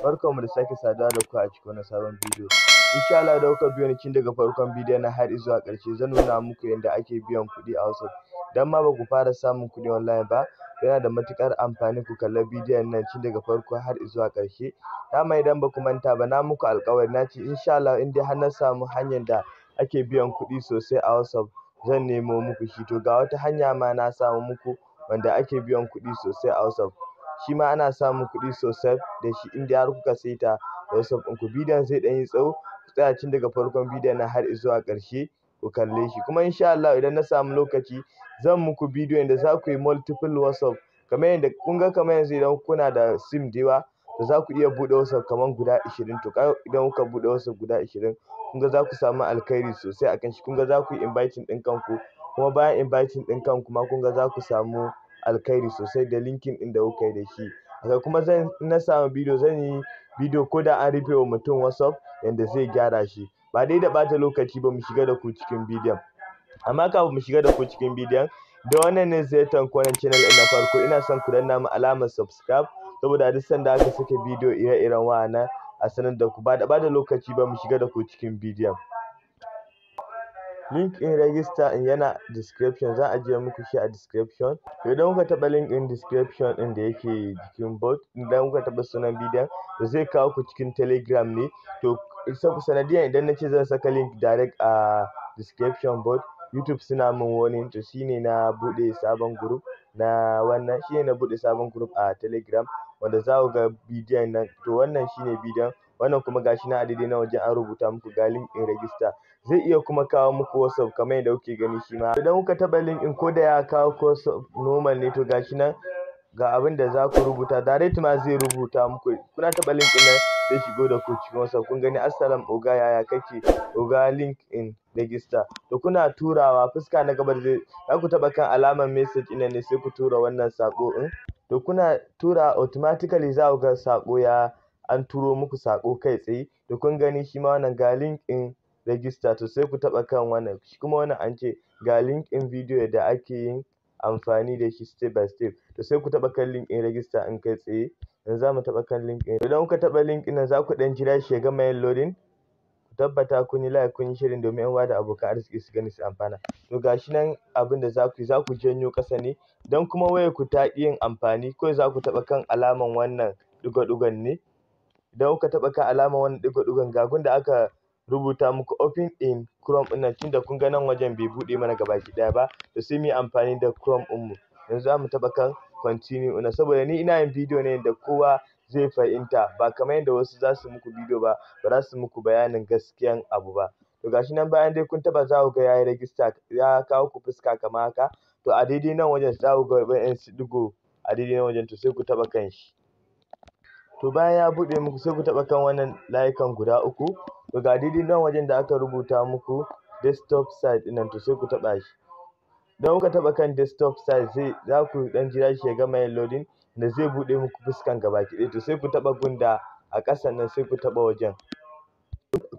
Barkanmu da sake saduwa da ku a cikin wani sabon bidiyo. Insha Allah, da kuka biyo ni tun daga farkon bidiyon nan har zuwa ƙarshe, zan nuna muku yadda ake biyan kuɗi a WhatsApp. Idan ma ba ku fara samun kuɗi online ba, yana da matuƙar amfani ku kalla bidiyon nan tun daga farko har zuwa ƙarshe. Dama idan ba ku manta ba, na muku alƙawari, na ce insha Allah in dai har na samu hanyar da ake biyan kuɗi sosai a WhatsApp, zan nemo muku shi. To, ga wata hanya ma na samu muku wanda ake biyan kuɗi sosai a WhatsApp. Shi ma ana samun kuɗi sosai da shi in dai har kuka saita WhatsApp ɗinku. Bidiyon zai ɗan yi tsawo, ku tsaya tun daga farkon bidiyon nan har zuwa ƙarshe ku kalle shi. Kuma insha Allah idan na samu lokaci, zan muku bidiyo yanda za ku yi multiple WhatsApp. Kamar yadda kun ga, kamar yanzu idan kuna da SIM da yawa, to za ku iya buɗe WhatsApp kamar guda 20. To idan kuka buɗe WhatsApp guda 20, kun ga za ku samu alkhairi sosai a kan shi. Kun ga za ku yi inviting ɗin kanku, kuma bayan inviting ɗin kanku ma, kun ga za ku samu alkhairi sosai da linking ɗin da kuka yi da shi. Haka kuma zan in na samu bidiyo, zan yi bidiyo ko da an rufe wa mutum WhatsApp, yanda zai gyara shi. Ba dai da ɓata lokaci ba, mu shiga da ku cikin bidiyon. Amma kafin mu shiga da ku cikin bidiyon, da wannan ne ziyartar ku wannan channel ɗin na farko, ina son ku danna mu alamar subscribe, saboda duk sanda aka saka bidiyo ire-iren wa'annan, a sanar da ku. Ba da ɓata lokaci ba, mu shiga da ku cikin bidiyon. Link ɗin register ɗin yana description, zan ajiye muku shi a description. To, idan kuka taɓa link ɗin description ɗin da yake jikin board, idan kuka taɓa sunan bidiyon, to zai kawo ku cikin Telegram ne. To sanadiyan idan na ce zan saka link direct a description board, YouTube suna min warning. To shine na buɗe sabon group na wannan, shine na buɗe sabon group a Telegram wanda za ku ga bidiyon nan. To wannan shine bidiyon, wannan kuma gashi nan a daidai nan wajen an rubuta muku ga link ɗin register. Zai iya kuma kawo muku WhatsApp kamar yadda kuke gani shi ma. Idan kuka taɓa link ɗin, ko da ya kawo ku WhatsApp normal ne, to gashi nan ga abin da za ku rubuta, direct ma zai rubuta muku. Kuna taɓa link ɗin nan, zai shigo da ku cikin WhatsApp. Kun gani, "Assalam oga, yaya kake oga? Link in register." To kuna turawa, fuska na gaba zai za ku taɓa kan alamar message ɗin nan ne, sai ku tura wannan saƙo ɗin. To kuna tura, automatically za ku ga saƙo ya an turo muku saƙo kai tsaye. To kun gani, shi ma wannan ga link ɗin register, to sai ku taɓa kan wannan. Shi kuma wannan an ce ga link ɗin bidiyo da ake yin amfani da shi step by step, to sai ku taɓa kan link ɗin register ɗin kai tsaye. Yanzu za mu taɓa kan link ɗin. Idan kuka taɓa link ɗin nan, za ku ɗan jira shi ya gama yin loading. Ku tabbata kun yi like, kun yi sharing, domin ƴan uwa da abokan arziki su gani su amfana. To gashi nan, abin da za ku yi, za ku janyo ƙasa ne. Idan kuma wayar ku ta ƙi yin amfani, kawai za ku taɓa kan alaman wannan ɗigo-ɗigon ne. Idan kuka taɓa kan alaman wannan ɗigo-ɗigon, ga gun da aka rubuta muku "open in Chrome" ɗin nan. Tunda kun ga nan wajen bai buɗe mana gabaki ɗaya ba, to sai mu yi amfani da Chrome ɗinmu. Yanzu za mu taɓa kan continue ɗin nan, saboda ni ina yin bidiyo ne da kowa zai fahimta, ba kamar yadda wasu za su muku bidiyo ba, ba za su muku bayanin gaskiyan abu ba. To gashi nan, bayan dai kun taɓa, za ku ga yayi register, ya kawo ku fuska kamar haka. To a daidai nan wajen za ku ga waƴansu ɗigo a daidai nan wajen, to sai ku taɓa kan shi. To bayan ya buɗe muku, sai ku taɓa kan wannan layukan guda uku. To ga daidai nan wajen da aka rubuta muku "desktop site" ɗin nan, to sai ku taɓa shi. Idan kuka taɓa kan desktop site, zai za ku ɗan jira shi ya gama yin loading da zai buɗe muku fuskan gabaki ɗaya. To sai ku taɓa gun da a ƙasan nan, sai ku taɓa wajen.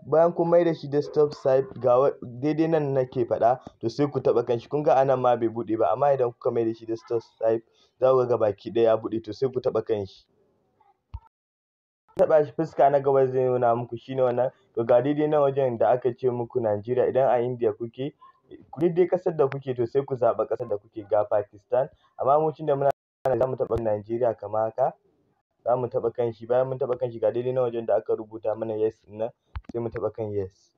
Bayan kun maida shi desktop site, ga daidai nan nake faɗa, to sai ku taɓa kan shi. Kun ga a nan ma bai buɗe ba, amma idan kuka maida shi desktop site, za ku ga gabaki ɗaya ya buɗe. To sai ku taɓa kan shi. Taɓa shi, fuska na gaba zai nuna muku shine wannan. To ga daidai nan wajen da aka ce muku Nigeria. Idan a India kuke, duk dai ƙasar da kuke, to sai ku zaɓa ƙasar da kuke. Ga Pakistan, amma mu tunda muna, za mu taɓa Nigeria kamar haka. Za mu taɓa kan shi. Bayan mun taɓa kan shi, ga daidai nan wajen da aka rubuta mana "yes" ɗin nan, sai mu taɓa kan "yes".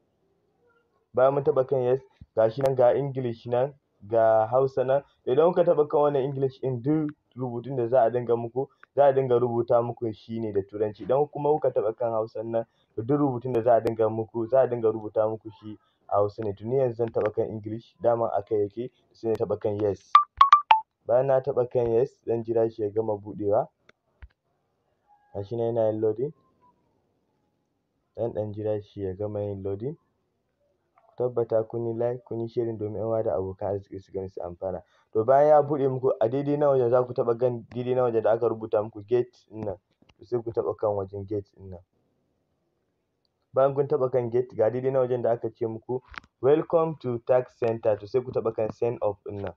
Bayan mun taɓa kan "yes", ga shi nan, ga English nan, ga Hausa nan. Idan kuka taɓa kan wannan English ɗin, duk rubutun da za a dinga muku, za a dinga rubuta muku shi ne da Turanci. Idan kuma kuka taɓa kan Hausan nan, to duk rubutun da za a dinga muku, za a dinga rubuta muku shi a Hausa ne. To ni yanzu zan taɓa kan English, daman a kai yake, sai na taɓa kan "yes". Bayan na taɓa kan "yes", zan jira shi ya gama buɗewa. Gashi nan yana yin loading. Zan ɗan jira shi ya gama yin loading. Ku tabbata kun yi like, kun yi sharing, domin ƴan uwa da abokan arziki su gani su amfana. To bayan ya buɗe muku, a daidai nan wajen za ku taɓa kan daidai nan wajen da aka rubuta muku "get" ɗin nan, sai ku taɓa kan wajen "get" ɗin nan. Bayan kun taɓa kan "get", ga daidai nan wajen da aka ce muku "Welcome to tax center", to sai ku taɓa kan "sign up" ɗin nan.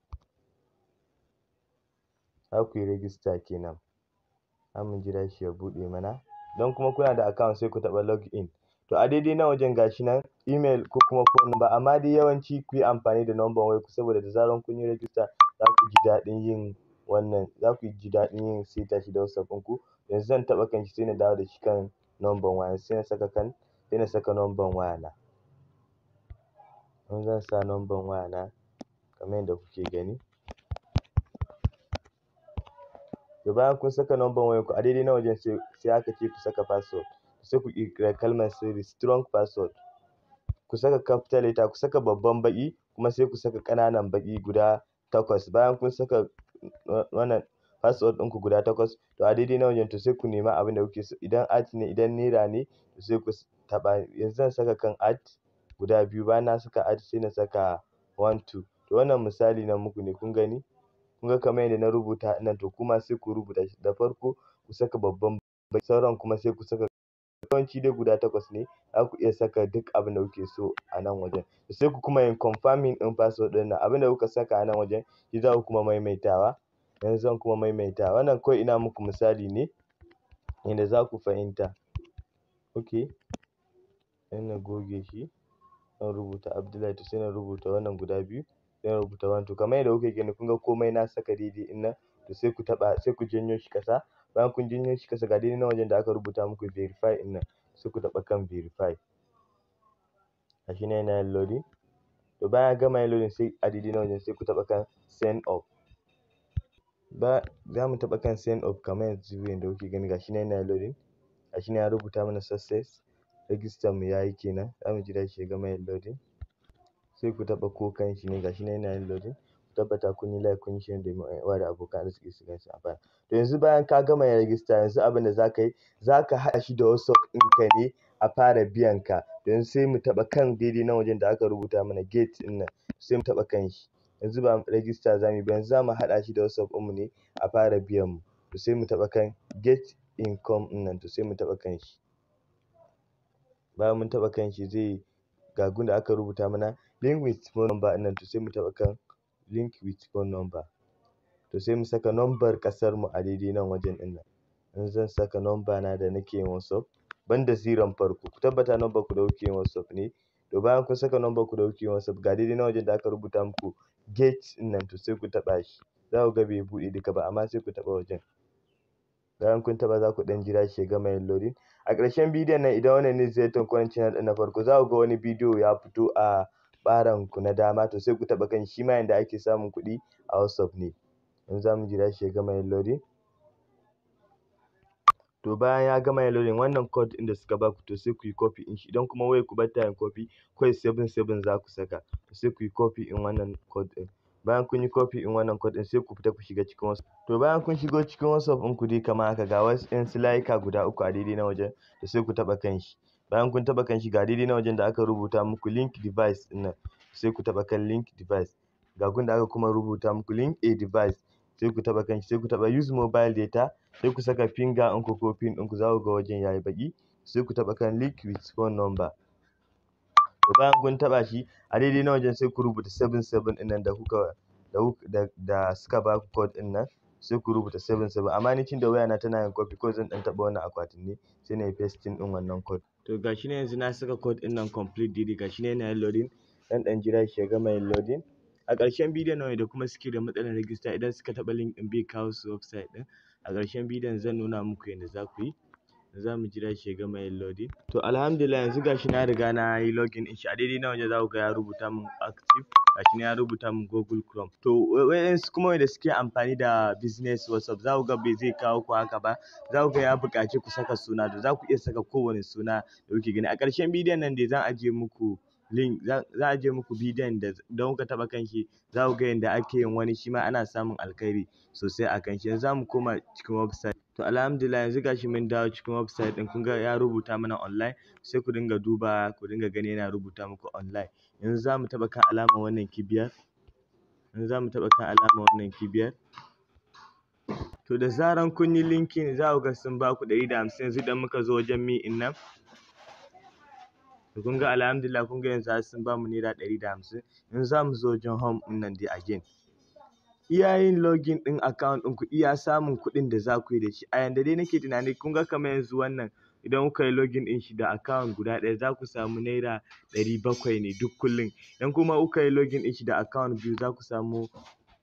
Za ku yi register kenan. Za mu jira shi ya buɗe mana. Idan kuma kuna da account, sai ku taɓa login. To, a daidai nan wajen gashi nan email ko kuma phone number, amma dai yawanci ku yi amfani da number wayarku, saboda da zarar kun yi register za ku ji daɗin yin wannan, za ku ji daɗin yin saita shi da WhatsApp ɗinku. Yanzu zan taɓa kan shi, sai na dawo da shi kan number waya, sai na saka number waya na. In zan sa number waya na kamar yadda kuke gani. To, bayan kun saka number wayarku a daidai nan wajen, sai aka ce ku saka password. Sai ku ƙirƙira kalmar sirri, strong password. Ku saka capital letter, ku saka babban baƙi, kuma sai ku saka ƙananan baƙi guda takwas. Bayan kun saka wannan password ɗinku guda takwas, to a daidai nan wajen, to sai ku nema abin da kuke so. Idan at ne, idan naira ne, to sai ku taɓa. Yanzu zan saka kan at guda biyu. Bayan na saka at, sai na saka 12. To, wannan misali na muku ne, kun gani. Kun ga kamar yadda na rubuta nan, to kuma sai ku rubuta shi. Da farko ku saka babban baƙi, sauran kuma sai ku saka, yawanci dai guda takwas ne, za ku iya saka duk abin da kuke so a nan wajen. Sai ku kuma yin confirming ɗin password ɗin nan. Abin da kuka saka a nan wajen shi za ku kuma maimaitawa. Yanzu zan kuma maimaita. Wannan kawai ina muku misali ne yanda za ku fahimta. Okay, sai na goge shi, zan rubuta Abdullahi, to sai na rubuta wannan guda biyu, sai na rubuta 12 kamar yadda kuke gani. Kun ga komai na saka daidai ɗin nan, to sai ku taɓa, sai ku janyo shi ƙasa. Bayan kun janyo shi ƙasa, ga daidai nan wajen da aka rubuta muku verify ɗin nan, sai ku taɓa kan verify. Gashi nan yana yin loading. To, bayan ya gama yin loading, sai a daidai nan wajen sai ku taɓa kan sign up. Ba za mu taɓa kan sign up kamar yanzu yanda kuke gani. Gashi nan yana yin loading. Gashi nan ya rubuta mana success, register mu yayi kenan. Za mu jira shi ya gama yin loading. Sai ku taɓa ko kan shi ne. Gashi nan yana yin loading. Ku tabbata kun yi like, kun yi share, domin ƴan uwa da abokan arziki su gani su amfana. To, yanzu bayan ka gama yin register, yanzu abin da za ka yi, za ka haɗa shi da WhatsApp ɗinka ne a fara biyan ka. Yanzu sai mu taɓa kan daidai nan wajen da aka rubuta mana get ɗin nan, sai mu taɓa kan shi. Yanzu ba register za mu yi ba, yanzu za mu haɗa shi da WhatsApp ɗinmu ne a fara biyan mu. To, sai mu taɓa kan get income ɗin nan, to sai mu taɓa kan shi. Bayan mun taɓa kan shi, zai ga gun da aka rubuta mana link with phone number ɗin nan, to sai mu taɓa kan link with phone number. To, sai mu saka number ƙasar mu a daidai nan wajen ɗin nan. Yanzu zan saka number na da nake yin WhatsApp, banda zeron farko. Ku tabbata number ku da kuke yin WhatsApp ne. To, bayan kun saka number ku da kuke yin WhatsApp, ga daidai nan wajen da aka rubuta muku get ɗin nan, to sai ku taɓa shi. Za ku ga bai buɗe duka ba, amma sai ku taɓa wajen. Bayan kun taɓa, za ku ɗan jira shi ya gama yin loading. A ƙarshen bidiyon nan, idan wannan ne ziyartar ku wannan channel ɗin na farko, za ku ga wani bidiyo ya fito a ɓaran ku na dama, to sai ku taɓa kan shi ma, yanda ake samun kuɗi a WhatsApp ne. Yanzu za mu jira shi ya gama yin loading. To, bayan ya gama yin loading, wannan code ɗin da suka baku, to sai ku yi copy ɗin shi. Idan kuma wayar ku bata yin copy, kawai 77 za ku saka. To, sai ku yi copy ɗin wannan code ɗin. Bayan kun yi copy ɗin wannan code ɗin, sai ku fita ku shiga cikin WhatsApp. To, bayan kun shigo cikin WhatsApp ɗinku dai kamar haka, ga wasu ɗan layuka guda uku a daidai nan wajen, to sai ku taɓa kan shi. Bayan kun taɓa kan shi, ga daidai nan wajen da aka rubuta muku link device ɗin nan, sai ku taɓa kan link device. Ga gun da aka kuma rubuta muku link a device, sai ku taɓa kan shi. Sai ku taɓa use mobile data, sai ku saka finger ɗinku ko pin ɗinku. Za ku ga wajen yayi baƙi. Sai ku taɓa kan link with phone number. To, bayan kun taɓa shi, a daidai nan wajen sai ku rubuta 77 ɗin nan da kuka da da suka baku code ɗin nan, sai ku rubuta 77. Amma ni tunda wayana tana yin copy, kawai zan ɗan taɓa wannan akwatin ne, sai na yi pasting ɗin wannan code. To, gashi nan yanzu na saka code ɗin nan complete daidai. Gashi nan yana yin loading, zan ɗan jira shi ya gama yin loading. A ƙarshen bidiyon nan, da kuma suke da matsalar register, idan suka taɓa link ɗin bai kawo su website ɗin, a ƙarshen bidiyon zan nuna muku yadda za ku yi. Za mu jira shi ya gama yin loading. To, alhamdulillah, yanzu gashi na riga na yi login ɗin shi. A daidai nan wajen za ku ga ya rubuta min active, gashi nan ya rubuta min Google Chrome. To, waɗansu kuma wanda suke amfani da business WhatsApp, za ku ga bai zai kawo ku haka ba. Za ku ga ya buƙaci ku saka suna. To, za ku iya saka kowane suna da kuke gani. A ƙarshen bidiyon nan dai zan ajiye muku link, za a ajiye muku bidiyon da idan kuka taɓa kan shi za ku ga yanda ake yin wani, shi ma ana samun alkhairi sosai a kan shi. Yanzu za mu koma cikin website. To, alhamdulillah, yanzu gashi mun dawo cikin website ɗin. Kun ga ya rubuta mana online, sai ku dinga dubawa, ku dinga gani yana rubuta muku online. Yanzu za mu taɓa kan alamar wannan kibiyar. Yanzu za mu taɓa kan alamar wannan kibiyar. To, da zaran kun yi linking, za ku ga sun ba ku 150. Yanzu idan muka zo wajen me ɗin nan, to kun ga alhamdulillah, kun ga yanzu har sun bamu naira 150. Yanzu za mu zo wajen home ɗin nan dai again. Iya yin login ɗin account ɗinku, iya samun kuɗin da za ku yi da shi. A yanda dai nake tunani, kun ga kamar yanzu wannan, idan kuka yi login ɗin shi da account guda ɗaya, za ku samu ₦700 ne duk kullum. Idan kuma kuka yi login ɗin shi da account biyu, za ku samu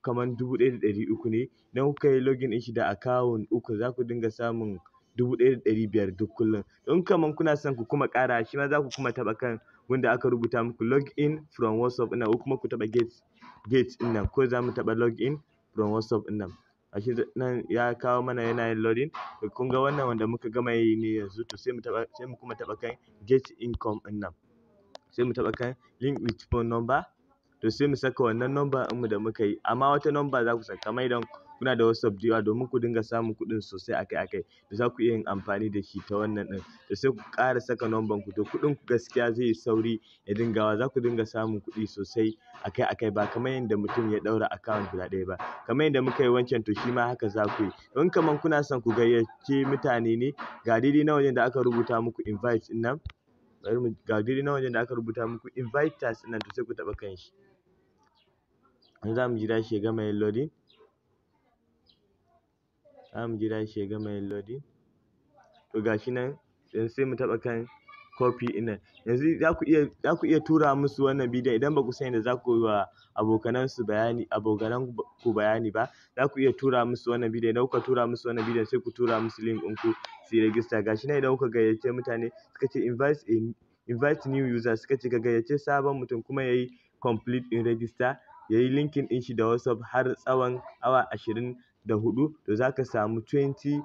kamar 1,300 ne. Idan kuka yi login ɗin shi da account uku, za ku dinga samun 1,500 duk kullum. In kaman kuna son ku kuma ƙara shi ma, za ku kuma taɓa kan wanda aka rubuta muku "login from WhatsApp" ɗin nan, ko kuma ku taɓa get ɗin nan. Ko za mu taɓa "login from WhatsApp" ɗin nan. Gashi nan ya kawo mana, yana yin loading. To, kun ga wannan wanda muka gama yi ne yanzu. To, sai mu taɓa, sai mu kuma taɓa kan "get income" ɗin nan. Sai mu taɓa kan "link with phone number". To, sai mu saka wannan number ɗinmu da muka yi, amma wata number za ku saka. Kamar idan kuna da WhatsApp da yawa, domin ku dinga samun kuɗin sosai akai akai, to za ku iya yin amfani da shi ta wannan ɗin. To, sai ku ƙara saka number ku. To, kuɗin ku gaskiya zai yi sauri ya dingawa, za ku dinga samun kuɗi sosai akai akai, ba kamar yadda mutum ya ɗaura account guda ɗaya ba. Kamar yadda muka yi wancan, to shi ma haka za ku yi. In kamar kuna son ku gayyaci mutane ne, ga daidai na wajen da aka rubuta muku "invite" ɗin nan. Bari mu ga daidai na wajen da aka rubuta muku "inviters" ɗin nan. To, sai ku taɓa kan shi. Yanzu za mu jira shi ya gama yin loading. Za mu jira shi ya gama yin loading. To, gashi nan. Yanzu sai mu taɓa kan "copy" ɗin nan. Yanzu za ku iya tura musu wannan bidiyon. Idan ba ku san yadda za ku yi wa abokanan ku bayani ba, za ku iya tura musu wannan bidiyon. Idan kuka tura musu wannan bidiyon, sai ku tura musu link ɗinku su yi register. Gashi nan, idan kuka gayyace mutane, suka ce "invite new user". Suka ce ka gayyace sabon mutum kuma yayi complete in register, yayi linking ɗin shi da WhatsApp har tsawon awa 24, to za ka samu 20%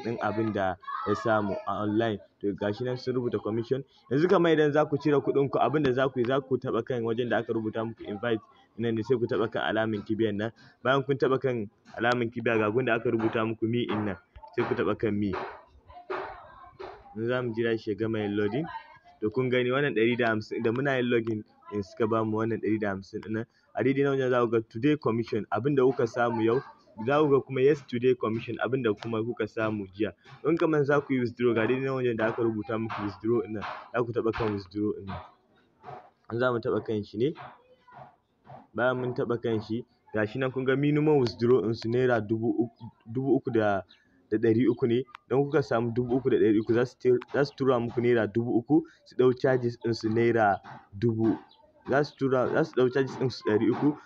ɗin abin da ya samu a online. To, gashi nan sun rubuta commission. Yanzu kamar idan za ku cire kuɗin ku, abin da za ku yi, za ku taɓa kan wajen da aka rubuta muku "invite" nan ne. Sai ku taɓa kan alaman kibiyan nan. Bayan kun taɓa kan alaman kibiya, ga gun da aka rubuta muku "me" ɗin nan, sai ku taɓa kan "me". Yanzu za mu jira shi ya gama yin loading. To, kun gani, wannan 150 da muna yin login in suka bamu wannan 150 ɗin nan. A daidai nan wajen za ku ga "today commission", abin da kuka samu yau. Za ku ga kuma "yesterday commission", abin da kuma kuka samu jiya. In kamar za ku yi withdraw, ga daidai nan wajen da aka rubuta muku "withdraw" ɗin nan, za ku taɓa kan "withdraw" ɗin nan. Za mu taɓa kan shi ne. Bayan mun taɓa kan shi, gashi nan, kun ga minimum withdraw ɗinsu ₦3,300 ne. Idan kuka samu 3,300, za su tura muku ₦3,000, su ɗau charges ɗinsu naira 1,000. Za su ɗau charges ɗinsu 300,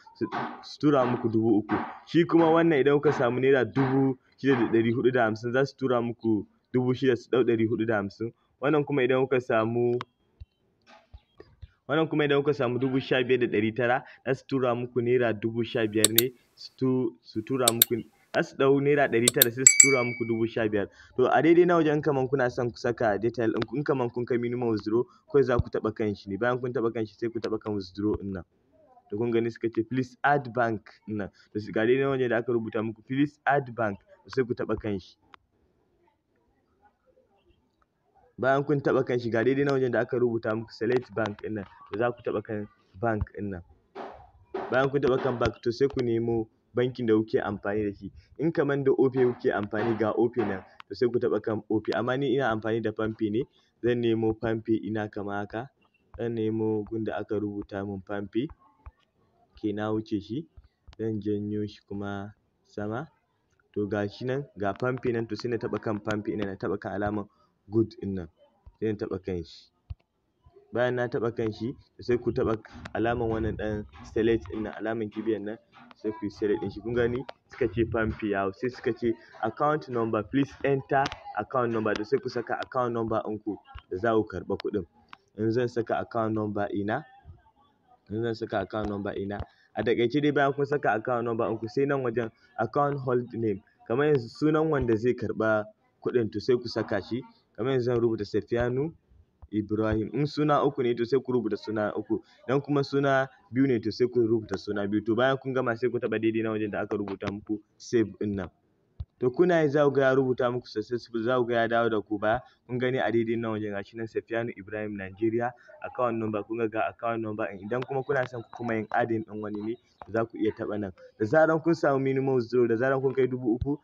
su tura muku 3,000. Shi kuma wannan, idan kuka samu ₦6,450, za su tura muku 6,000, su ɗau 450. Wannan kuma idan kuka samu 15,900, za su tura muku ₦15,000 ne, su tura muku, za su ɗau ₦900, sai su tura muku 15,000. To, a daidai na wajen, kaman kuna son ku saka detail ɗinku, in kaman kun kai minimum withdraw, kawai za ku taɓa kan shi ne. Bayan kun taɓa kan shi, sai ku taɓa kan "withdraw" ɗin nan. To, kun gani, suka ce "please add bank" ɗin nan. To, ga daidai wajen da aka rubuta muku "please add bank", sai ku taɓa kan shi. Bayan kun taɓa kan shi, ga daidai nan wajen da aka rubuta muku "select bank" ɗin nan, to za ku taɓa kan "bank" ɗin nan. Bayan kun taɓa kan "bank", to sai ku nemo bankin da kuke amfani da shi. In kaman da Opay kuke amfani, ga Opay nan, to sai ku taɓa kan Opay. Amma ni ina amfani da PalmPay ne, zan nemo PalmPay ina kamar haka. Zan nemo gun da aka rubuta mun PalmPay. Ke na wuce shi, zan janyo shi kuma sama. To, ga shi nan, ga PalmPay nan. To, sai na taɓa kan PalmPay ɗin, na taɓa kan alamar "good" ɗin nan, sai na taɓa kan shi. Bayan na taɓa kan shi, sai ku taɓa alamar wannan ɗan select ɗin nan, alamar kibiyan nan, sai ku yi select ɗin shi. Kun gani, suka ce PalmPay ya hau. Sai suka ce "account number, please enter account number". To, sai ku saka account number ɗinku da za ku karɓa kuɗin. Yanzu zan saka account number ɗina. Yanzu zan saka account number ɗina. A taƙaice dai, bayan kun saka account number ɗinku, sai nan wajen "account hold name", kamar yanzu sunan wanda zai karɓa kuɗin, to sai ku saka shi. Kamar yanzu zan rubuta Safiyanu Ibrahim. In suna uku ne, to sai ku rubuta suna uku. Idan kuma suna biyu ne, to sai ku rubuta suna biyu. To, bayan kun gama, sai ku taɓa daidai nan wajen da aka rubuta muku "save" ɗin nan. To, kuna yi, za ku ga ya rubuta muku "successful". Za ku ga ya dawo da ku baya. Kun gani, a daidai nan wajen, gashi nan Safiyanu Ibrahim, Nigeria, account number. Kun ga, ga account number ɗin. Idan kuma kuna son ku kuma yin adding ɗin wani ne, za ku iya taɓa nan. Da zaran kun samu minimum withdraw, da zaran kun kai 3,000,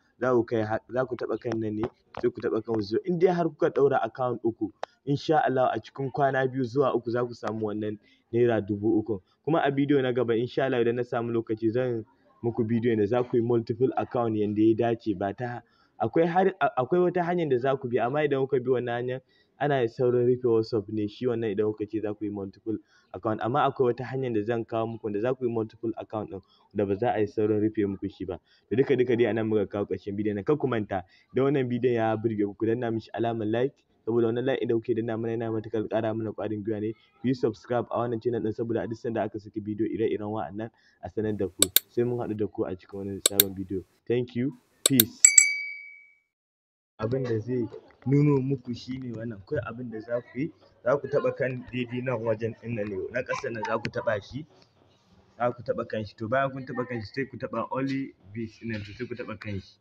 za ku taɓa kan nan ne, sai ku taɓa kan "withdraw". In dai har kuka ɗaura account uku, insha Allah a cikin kwana 2 zuwa 3 za ku samu wannan ₦3,000. Kuma a bidiyo na gaba, insha Allah, idan na samu lokaci, zan muku bidiyo da za ku yi multiple account yanda ya dace. Ba ta akwai har akwai wata hanyar da za ku bi, amma idan kuka bi wannan hanyar ana saurin rufe WhatsApp ne shi wannan idan kuka ce za ku yi multiple account. Amma akwai wata hanyar da zan kawo muku da za ku yi multiple account ɗin da ba za a yi saurin rufe muku shi ba. To, duka duka dai anan muka kawo ƙarshen bidiyon nan. Kar ku manta, idan wannan bidiyon ya burge ku, ku danna mishi alamar like, saboda wannan like da kuke danna mana yana matuƙar ƙara mana ƙwarin gwiwa ne. Ku yi subscribe a wannan channel ɗin, saboda a duk sanda aka saki bidiyo ire-iren wa'annan a sanar da ku. Sai mun haɗu da ku a cikin wani sabon bidiyo. Thank you, peace. Abin da zai nuno muku shine wannan. Kawai abin da za ku yi, za ku taɓa kan daidai nan wajen ɗin nan ne na ƙasa nan, za ku taɓa shi, za ku taɓa kan shi. To, bayan kun taɓa kan shi, sai ku taɓa only this ɗin nan. To, sai ku taɓa kan shi.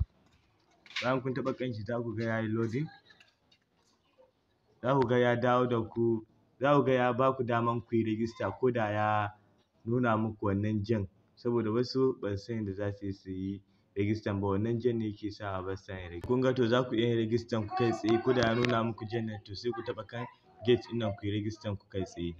Bayan kun taɓa kan shi, za ku ga yayi loading, za ku ga ya dawo da ku, za ku ga ya ba ku daman ku yi register, ko da ya nuna muku wannan jan, saboda wasu ban san yadda za su yi su yi register ba. Wannan jan ne yake sawa ba sa yin. Kun ga, to za ku iya yin register ku kai tsaye ko da ya nuna muku jan nan. To, sai ku taɓa kan get ɗin nan ku yi register ku kai tsaye.